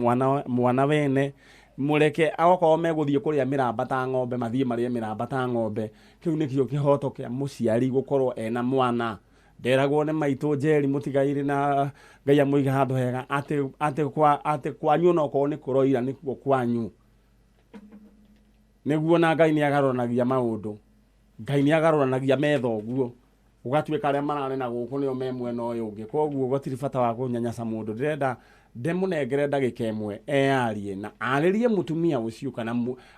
mwana wene. Mũreke okorwo megũthiĩ kũrĩa mĩramba ta ng'ombe, mathiĩ marĩe mĩramba ta ng'ombe. Kĩu nĩkĩo kĩhoto kĩa mũciari gũkorwo ena mwana. Nderagwo nĩ maitũ Njeri mũtigairĩ na Ngai amũige handũ hega atĩ kwanyu onokorwo nĩ kũroira nĩkuo kwanyu. Nĩguo na Ngai nĩagarũranagia maũndũ. Ngai nĩagarũranagia metha ũguo. Gũgatuĩka arĩa mararĩ na gũkũ nĩo me mwena ũyũ ũngĩ. Koguo gũtirĩ bata wa kũnyanyasa mũndũ. Ndĩrenda ndĩmũnengere ndagĩka ĩmwe eyarie na arĩrie mũtumia ũcio kana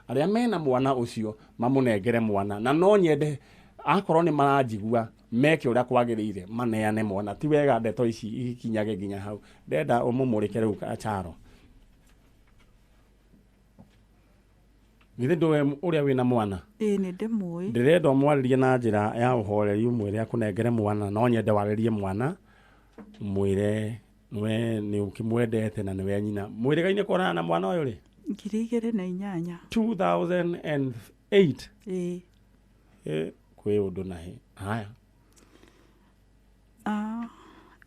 arĩa mena mwana ũcio mamũnengere mwana. Na no nyende akorwo nĩ maranjigua meke ũrĩa kwagĩrĩire maneane mwana. Ti wega ndeto ici ikinyage nginya hau. Ndĩrenda ũmũmũrĩke rĩu Charo. Githĩ ndũĩ ũrĩa wĩna mwana? Ĩĩ nĩ ndĩmũĩ. Ndĩrenda ũmwarĩrie na njĩra ya ũhoreri ũmwĩre akũnengere mwana. No nyende warĩrie mwana mwĩre we nĩ ũkĩmwendete na nĩwe nyina. Mwĩrĩgaine kuonana na mwana ũyũ rĩ? 2008. 2008? Ĩĩ. Kwĩ ũndũ na hĩ. Haya.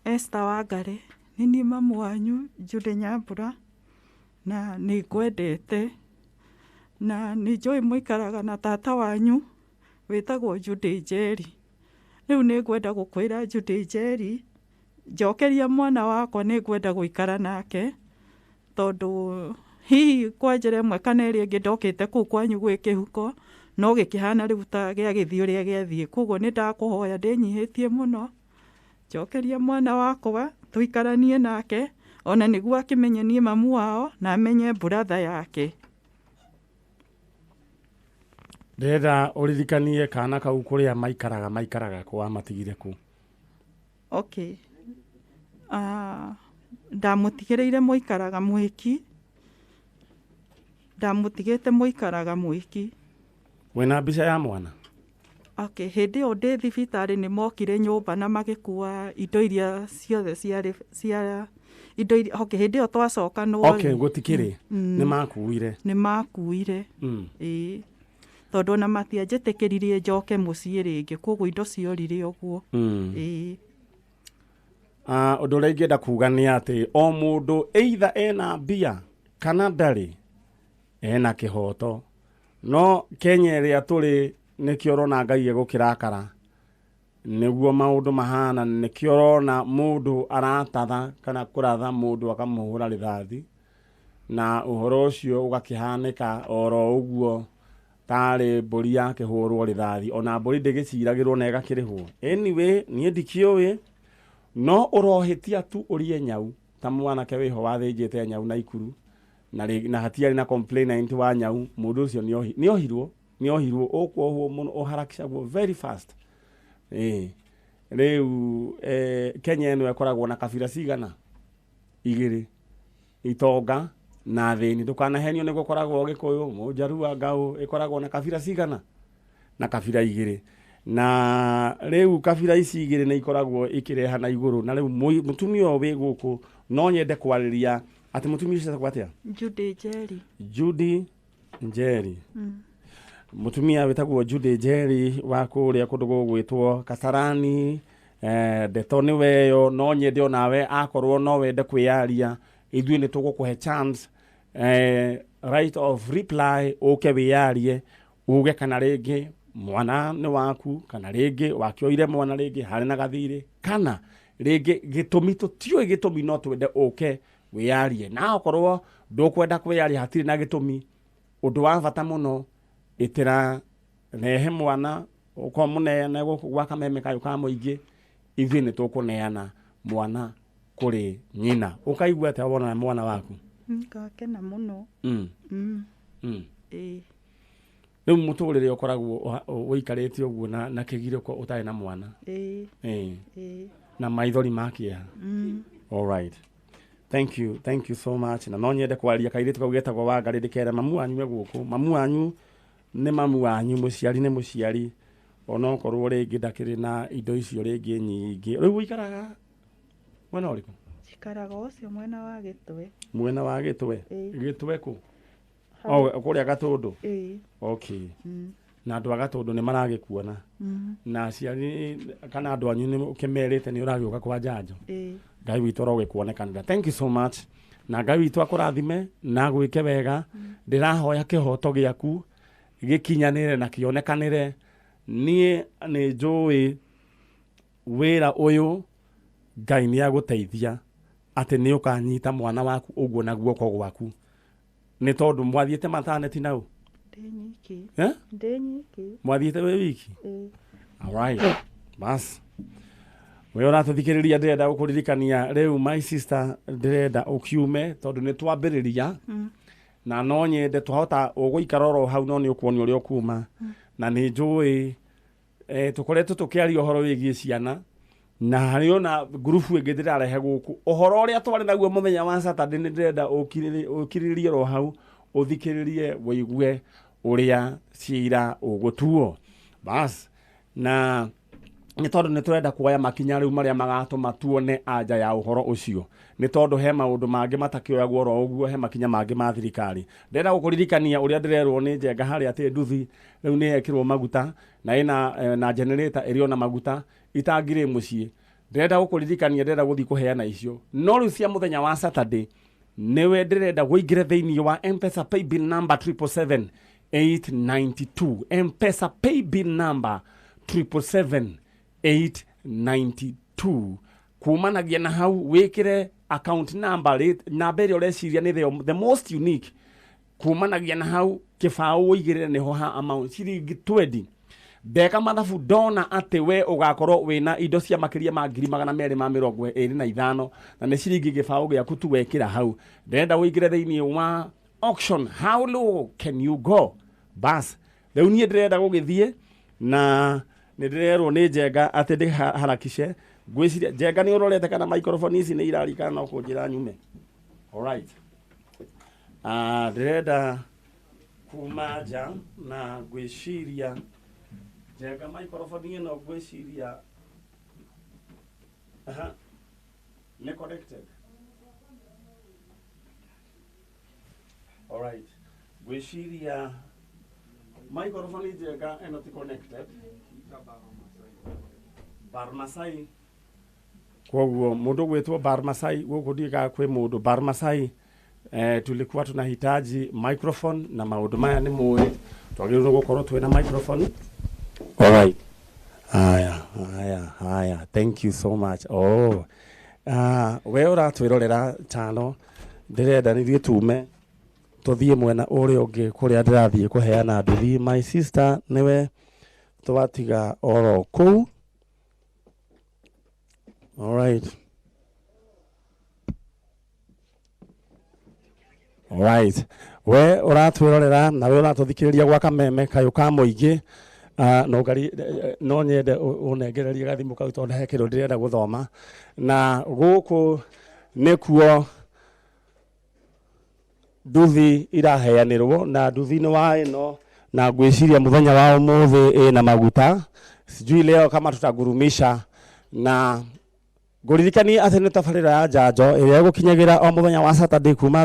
Esther Wangarĩ, nĩ niĩ mamu wanyu Judy Nyambura, na nĩ ngwendete, na nĩ njũĩ mũikaraga na tata wanyu wĩtagwo Judy Njeri. Rĩu nĩ ngwenda gũkwĩra Judy Njeri, njokeria mwana wakwa nĩ ngwenda gũikara nake, tondũ hihi kwa njĩra ĩmwe kana ĩrĩa ĩngĩ ndokĩte kũu kwanyu gwĩ kĩhuko, no gĩkĩhana rĩu ta gĩagĩthiĩ ũrĩa gĩathiĩ. Koguo nĩ ndakũhoya ndĩnyihĩtie mũno, njokeria mwana wakwa tũikaranie nake, ona nĩguo akĩmenye niĩ mamu wao na amenye brother yake. Ndĩrenda ũririkanie kana kau kũrĩa maikaraga kũ wamatigire kũ? Okay. Ndamũtigĩrĩire mũikaraga mwĩki. Ndamũtigĩte mũikaraga mwĩki. Wĩna mbica ya mwana? Okay, hĩndĩ ĩyo ndĩ thibitarĩ nĩ mokire nyũmba na magĩkua indo iria ciothe ciarĩ cia indo iria, okay, hĩndĩ ĩyo twacokanwo rĩ. Okay, gũtikĩrĩ. Nĩ makuire. Nĩ makuire. Ĩĩ. Tondũ ona matianjĩtĩkĩririe njoke mũciĩ rĩngĩ, koguo indo ciorire ũguo. Ĩĩ. Ũndũ ũrĩa ingĩenda kuga nĩ atĩ o mũndũ either ena mbia kana ndarĩ ena kĩhoto. No Kenya ĩrĩa tũrĩ nĩkĩo ũrona Ngai egũkĩrakara, nĩguo maũndũ mahana, nĩkĩo ũrona mũndũ aratatha kana kũratha mũndũ akamũhũra rithathi, na ũhoro ũcio ũgakĩhanĩka oro ũguo tarĩ mbũri yakĩhũrwo rithathi, ona mbũri ndĩgĩciragĩrwo na ĩgakĩrĩhwo. Anyway, niĩ ndikĩũĩ, no ũrohĩtia tu ũrie nyau ta mwanake wĩho wathĩnjĩte nyau Naikuru, na hatiarĩ na complainant wa nyau, mũndũ ũcio nĩohirwo, nĩohirwo, ũkuohwo mũno, ũharakicagwo very fast. Rĩu Kenya ĩno ĩkoragwo na kabira cigana? Igĩrĩ, itonga na athĩni. Ndũkanahenio nĩ gũkoragwo Gĩkũyũ, Mũnjarua, Ngaũ, ĩkoragwo na kabira cigana? Na kabira igĩrĩ. Na rĩu kabira ici igĩrĩ nĩ ikoragwo ikĩreha na igũrũ. Na rĩu mũtumia ũyũ wĩ gũkũ no nyende kwarĩria atĩ mũtumia ũcio etagwo atĩa? Judy Njeri. Judy Njeri. Mũtumia wĩtagwo Judy Njeri wa kũrĩa kũndũ gũgwĩtwo Kasarani. Ndeto nĩ weyo, no nyende onawe akorwo no wende kwĩyaria, ithuĩ nĩ tũgũkũhe chance, right of reply, ũke wĩyarie uge kana rĩngĩ mwana nĩ waku, kana rĩngĩ wakĩoire mwana rĩngĩ harĩ na gathirĩ, kana rĩngĩ gĩtũmi tũtiũĩ gĩtũmi, no twende ũke wĩyarie. Na okorwo ndũkwenda kwĩyaria hatirĩ na gĩtũmi, ũndũ wa bata mũno ĩtĩra rehe mwana ũkorwo mũneane gũkũ gwa Kameme kayũ ka mũingĩ, ithuĩ nĩ tũkũneana mwana kũrĩ nyina. Ũkaigua atĩa wona mwana waku? Ngakena mũno. Ĩĩ. Rĩu mũtũrĩre ũkoragwo ũikarĩte ũguo na kĩgirĩko ũtarĩ na mwana. Ĩĩ. Ĩĩ. Ĩĩ. Na maithori ma kĩeha. All right. Thank you. Thank you so much. Na no nyende kwaria kairĩtu kau getagwo Wangarĩ ndĩkere mamu wanyu e gũkũ. Mamu wanyu nĩ mamu wanyu, mũciari nĩ mũciari. Onokorwo rĩngĩ ndakĩrĩ na indo icio rĩngĩ nyingĩ. Rĩu ũikaraga mwena ũrĩkũ? Njikaraga ũcio mwena wa Gĩtwe. Mwena wa Gĩtwe? Ĩĩ. Gĩtwe kũ? Oh, kũrĩa Gatũndũ? Ĩĩ. Okay. Na andũ a Gatũndũ nĩ maragĩkuona. Na aciari kana andũ anyu nĩ ũkĩmerĩte nĩ ũragĩũka kwa njanjo. Ĩĩ. Ngai witũ arogĩkuonekanĩra. Thank you so much. Na Ngai witũ akũrathime na agwĩke wega. Ndĩrahoya kĩhoto gĩaku gĩkinyanĩre na kĩonekanĩre. Niĩ nĩ njũĩ wĩra ũyũ Ngai nĩ agũteithia atĩ nĩ ũkanyita mwana waku ũguo na guoko gwaku. Nĩ tondũ mwathiĩte maternity nau? Ndĩ nyiki. Eh? Ndĩ nyiki. Mwathiĩte wĩ wiki? Ĩĩ. All right. Bas. We ũratũthikĩrĩria ndĩrenda gũkũririkania rĩu my sister ndĩrenda ũkiume tondũ nĩ twambĩrĩria. Na no nyende twahota ũgũikara oro hau no nĩ ũkuonio ũrĩa ũkuma. Na nĩ njũĩ tũkoretwo tũkĩaria ũhoro wĩgiĩ ciana na harĩ ona ngurubu ĩngĩ ndĩrarehe gũkũ. Ũhoro ũrĩa twarĩ naguo mũthenya wa Saturday nĩ ndĩrenda ũkirĩrĩrie oro hau, ũthikĩrĩrie wĩigue ũrĩa cira ũgũtuo. Bas, na nĩ tondũ nĩ tũrenda kuoya makinya rĩu marĩa magatũma tuone anja ya ũhoro ũcio. Nĩ tondũ he maũndũ mangĩ matakĩoyagwo oro ũguo, he makinya mangĩ ma thirikari. Ndĩrenda gũkũririkania ũrĩa ndĩrerwo nĩ Njenga harĩa atĩ nduthi rĩu nĩ yekĩrwo maguta na ĩna na generator ĩrĩ ona maguta itangirĩ mũciĩ. Ndĩrenda gũkũririkania ndĩrenda gũthiĩ kũheana icio. No rĩu cia mũthenya wa Saturday nĩwe ndĩrenda wĩingĩre thĩinĩ wa M-Pesa paybill number triple seven eight ninety two. M-Pesa paybill number triple seven eight ninety two. Kumanagia na hau wĩkĩre account number, namba ĩrĩa ũreciria nĩ the most unique. Kumanagia na hau kĩbaũ ũigĩrĩre nĩho ha amount ciringi 20. Ndeka mathabu ndona atĩ we ũgakorwo wĩna indo cia makĩria ma ngiri magana merĩ ma mĩrongo ĩrĩ na ithano na nĩ ciringi gĩbaũ gĩaku tu wekĩra hau. Ndĩrenda ũingĩre thĩinĩ wa auction, how low can you go? Bas, rĩu niĩ ndĩrenda gũgĩthiĩ na nĩ ndĩrerwo nĩ Njenga atĩ ndĩharakishe. Ngwĩciria Njenga nĩ ũrorete kana microphone ici nĩ irarikana no kũnjĩra nyume. All right. Ndĩrenda kuma nja na ngwĩciria Njenga microphone ĩno ngwĩciria aha nĩ connected. All right. Ngwĩciria microphone Njenga ĩno ti connected. Bar Masai. Koguo mũndũ gwĩtwo Bar Masai gũkũ ndiga kwĩ mũndũ Bar Masai. Tulikuwa tunahitaji microphone na maũndũ maya nĩ mũĩ twagĩrĩirwo gũkorwo twĩna microphone. All right. Haya, haya, haya. Thank you so much. Oh. We ũratwĩrorera channel ndĩrenda nithuĩ tume tũthiĩ mwena ũrĩa ũngĩ kũrĩa ndĩrathiĩ kũheana nduthi. My sister nĩwe twatiga oro kũu. All right. All right. We ũratwĩrorera na we ũratũthikĩrĩria gwa Kameme kayũ ka mũingĩ. Ah, no ngari no nyende ũnengererie gathimũ kau tondũ he kĩndũ ndĩrenda gũthoma. Na gũkũ nĩkuo nduthi iraheanĩrwo, na nduthi-inĩ wa ĩno, na ngwĩciria mũthenya wa ũmũthĩ ĩna maguta. Sijui leo kama tutagurumisha. Na ngũririkanie atĩ nĩ tabarĩra ya njanjo ĩrĩa ĩgũkinyagĩra o mũthenya wa Saturday kuma